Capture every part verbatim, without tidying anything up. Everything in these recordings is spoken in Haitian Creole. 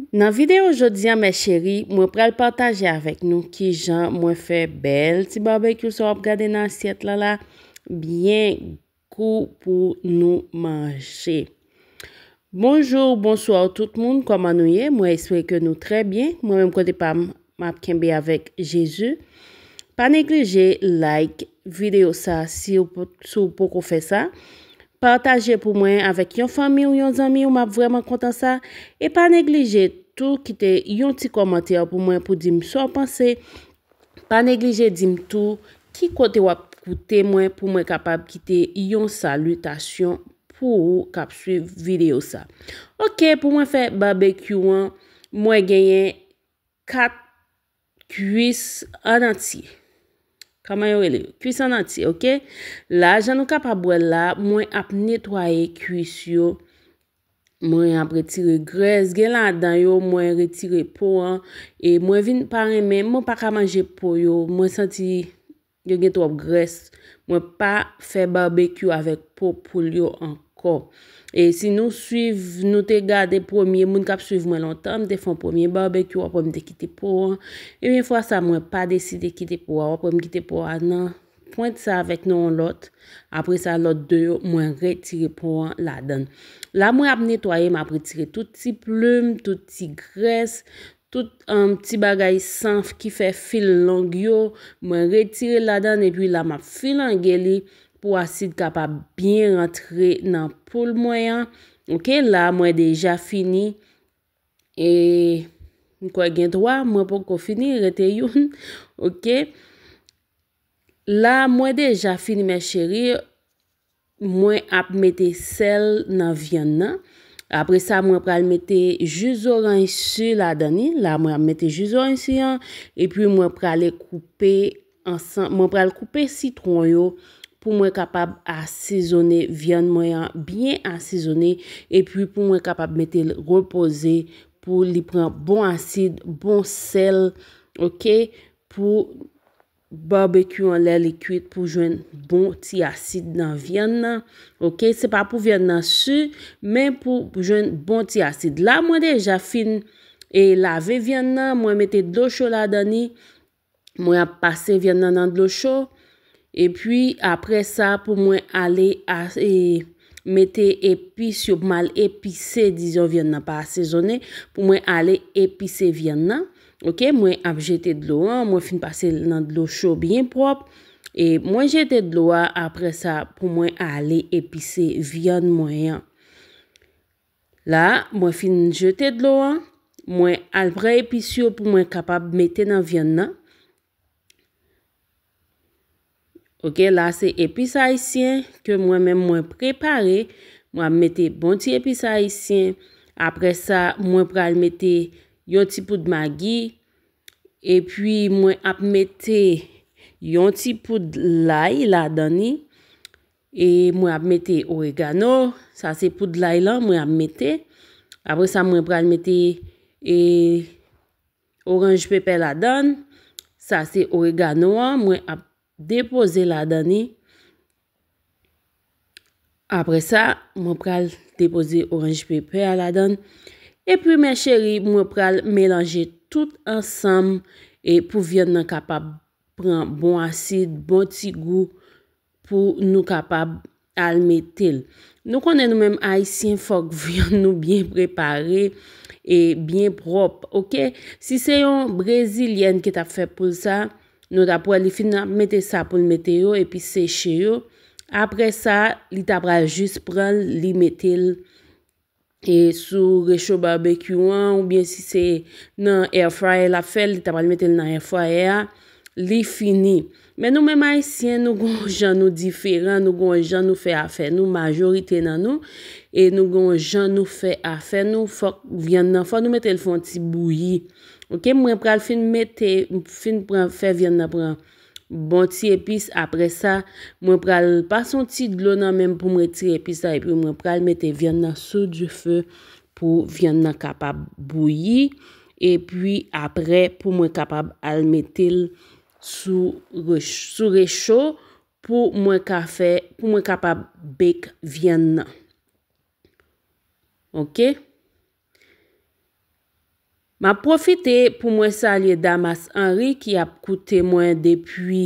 Nan videyo jodi a, mè cheri, mwen pral pataje avèk nou kijan mwen fè bèl ti babekyou sa w ap gade nan asyèt la la, byen gou pou nou manje. Bonjou, bonswa tout moun, kòman nou ye? Mwen espere ke nou trè byen. Mwen menm kote pa m, m ap kenbe avèk Jezi. Pa neglije like videyo sa si w po- si w poko fè sa. Pataje pou mwen avèk yon fanmi w, yon zanmi w, m ap vrèman kontan sa. E pa neglije tou kite yon ti kòmantè pou mwen pou di m sa w panse. Pa neglije di m tou ki kote w ap koute mwen pou mwen kapab kite yon salitasyon pou ou k ap swiv videyo sa. Oke, pou mwen fè babekyou an, mwen genyen kat kwis an antye. Kòman yo rele yo? Kwis an antye, oke? La, jan nou kapab wè la, mwen ap netwaye kwis yo. Mwen ap retire grès gen ladan yo, mwen retire po an. E mwen vin pa renmen, mwen pa ka manje po yo. Mwen santi yo gen twòp grès. Mwen pa fè babekyou avèk po poul yo ankò. E si nou swiv, nou te gade premye moun k ap swiv mwen lontan, m te fè yon premye babekyou, apre m te kite po an. Ebyen, fwa sa, mwen pa deside kite po a, apre m kite po a nan pwent sa avèk nan yon lòt. Apre sa, lòt de yo, mwen retire po an ladan l. La, mwen ap netwaye, m ap retire tout ti plim, tout ti grès, tout um, ti bagay san ki fè fil long yo, mwen retire ladan l, epi la, m ap filange li pou asid kapab byen rantre nan poul mwen an. Oke, la, mwen deja fini. E m kwè gen twa, mwen poko fini, rete youn. Oke. La, mwen deja fini, mè cheri. Mwen ap mete sèl nan vyann nan. Apre sa, mwen pral mete ji zoranj si ladan li. La, mwen ap mete ji zoranj si an. Epi, mwen prale koupe ansanm. Mwen pral koupe sitwon yo pou mwen kapab asezone vyann mwen an, byen asezone. Epi, pou mwen kapab mete l repoze, pou li pran bon asid, bon sèl, oke? Pou babekyou an lè li kwit pou jwenn bon ti asid nan vyann nan. Oke, se pa pou vyann nan si, men pou jwenn bon ti asid. La, mwen deja fin e lave vyann nan, mwen mete dlo cho ladan li. Mwen ap pase vyann nan nan dlo cho. Epi, apre sa, pou mwen ale a, e, mete epis yo, pou m al epise, dizon, vyann nan pa asezone, pou mwen ale epise vyann nan. Oke, mwen ap jete dlo an, mwen fin pase l nan dlo cho byen pwòp. E mwen jete dlo a, apre sa, pou mwen ale epise vyann mwen an. La, mwen fin jete dlo an, mwen al pran epis yo pou mwen kapab mete nan vyann nan. Oke, la se epis ayisyen ke mwen menm mwen prepare. Mwen ap mete bon ti epis ayisyen. Apre sa, mwen pral mete yon ti poud magi. Epi mwen ap mete yon ti poud lay ladan li. E mwen ap mete oregano. Sa se poud lay lan mwen ap mete. Apre sa, mwen pral mete e oranj pepè ladan. Sa se oregano an, mwen ap depoze ladan li. Apre sa, mwen pral depoze oranj pepè a ladan. Epi, mè cheri, mwen pral melanje tout ansanm e pou vyann nan kapab pran bon asid, bon ti gou pou nou kapab al mete l. Nou konnen nou menm Ayisyen, fòk vyann nou byen prepare e byen pwòp, oke? Si se yon brezilyèn ki t ap fè poul sa, nou t ap wè li fin ap mete sa pou l mete yo epi seche yo. Apre sa, li ta pral jis pran l, li mete l e sou recho babekyou an, oubyen si se nan air fryer l ap fè l, li ta pral mete l nan air fryer a, li fini. Men nou menm Ayisyen, nou gon jan nou diferan, nou gon jan nou fè afè nou, majorite nan nou, e nou gon jan nou fè afè nou, fòk vyann nan, fò nou mete l fè yon ti bouyi. Oke, mwen pral fin mete, fin pran, fè vyann nan pran bon ti epis. Apre sa, mwen pral pase yon ti dlo nan men m pou m retire epis la, epi mwen pral mete vyann nan sou dife pou vyann nan kapab bouyi. Epi apre, pou mwen kapab al mete l sou rech-, sou recho pou mwen ka fè, pou mwen kapab bake vyann nan. Oke? M ap pwofite pou mwen salye Damas Henry ki ap koute mwen depi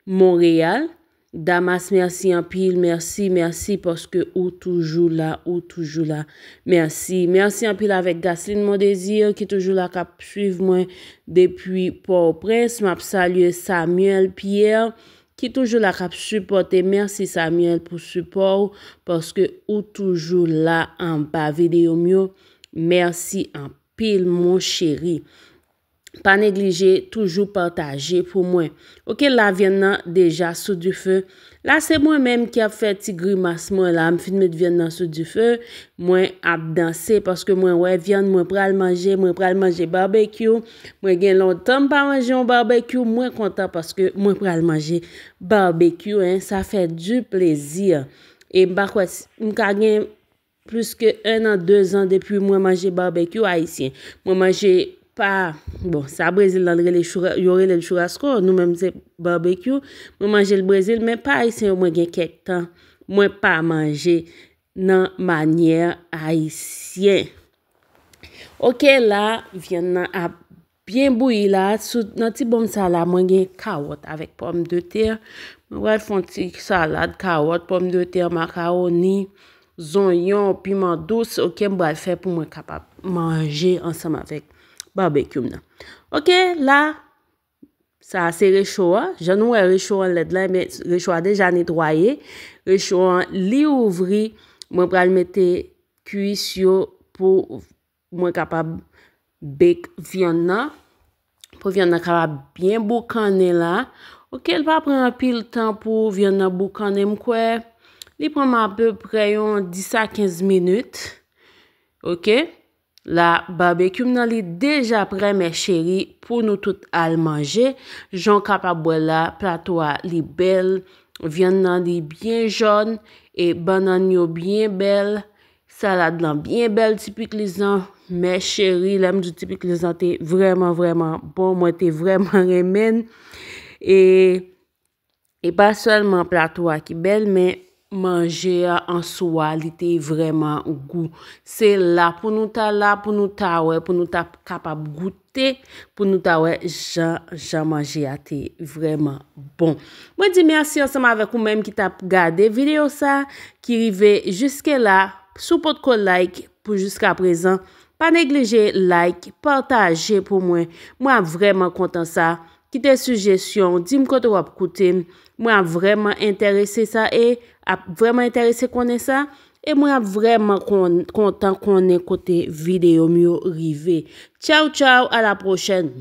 Monreyal. Damas, mèsi anpil, mèsi, mèsi paske ou toujou la, ou toujou la. Mèsi. Mèsi anpil avèk Gaslin Mondésir ki toujou la k ap swiv mwen depi Pòtoprens. M ap salye Samuel Pierre ki toujou la k ap sipòte. Mèsi Samuel pou sipò w paske ou toujou la anba videyo m yo. Mèsi anpil. Pil, mon chéri. Pa neglije toujou pataje pou mwen. Oke, la vyann nan deja sou dife. La se mwen menm ki ap fè ti grimas mwen la. M fin met vyann nan sou dife. Mwen ap danse paske mwen wè vyann mwen pral manje. Mwen pral manje babekyou. Mwen gen lontan m pa manje yon babekyou. Mwen kontan paske mwen pral manje babekyou, en. Sa fè di plezi. E m pa kwè s- m ka gen plis ke en an, de zan depi mwen manje babekyou ayisyen. Mwen manje pa, bon, sa Brezil lan rele chura-, yo rele l churrasco, nou menm se babekyou. Mwen manje l Brezil, men pa ayisyen yo mwen gen kèk tan mwen pa manje nan manyè ayisyen. Oke, la, vyann nan ap byen bouyi la. Sou, nan ti bonm sa la, mwen gen kawòt avèk pòmdetè. Mwen pral fè yon ti salad kawòt, pòmdetè, makawoni, zonyon, piman dous. Oke, m pral fè pou mwen kapab manje ansanm avèk babekyou m nan. Oke, la, sa se recho a. Jan nou wè recho an lèd la, men recho a deja netwaye. Recho an, li ouvri. Mwen pral mete kuis yo pou mwen kapab bake vyann nan. Pou vyann nan kapab byen boukannen la. Oke, l pa pran anpil tan pou vyann nan boukannen, m kwè. Li pran m apeprè yon dis a kenz minit. Oke. La, babekyou m nan li deja prè, mè cheri, pou nou tout al manje. Jan w kapab wè la, plato a li bèl, vyann nan li byen jòn, e bannann yo byen bèl, salad lan byen bèl, ti pikliz lan, mè cheri, lè m di ti pikliz lan te vrèman, vrèman bon, mwen te vrèman renmen l. E E pa sèlman plato a ki bèl, men manje a an swa, li te vrèman gou. Se la pou nou ta la, pou nou ta wè, pou nou ta kapab goute, pou nou ta wè jan, jan manje a te vrèman bon. Mwen di mèsi ansanm avèk ou menm ki t ap gade videyo sa, ki rive jiske la. Si w potko like pou jiska prezan, pa neglije like, pataje pou mwen. Mwen ap vrèman kontan sa. Kite sijesyon w, di m kote w ap koute m. Mwen ap vrèman enterese sa e ap vrèman enterese konnen sa. E mwen ap vrèman kon-, kontan konnen kote videyo m yo rive. Tchaw, tchaw, a la pwochèn.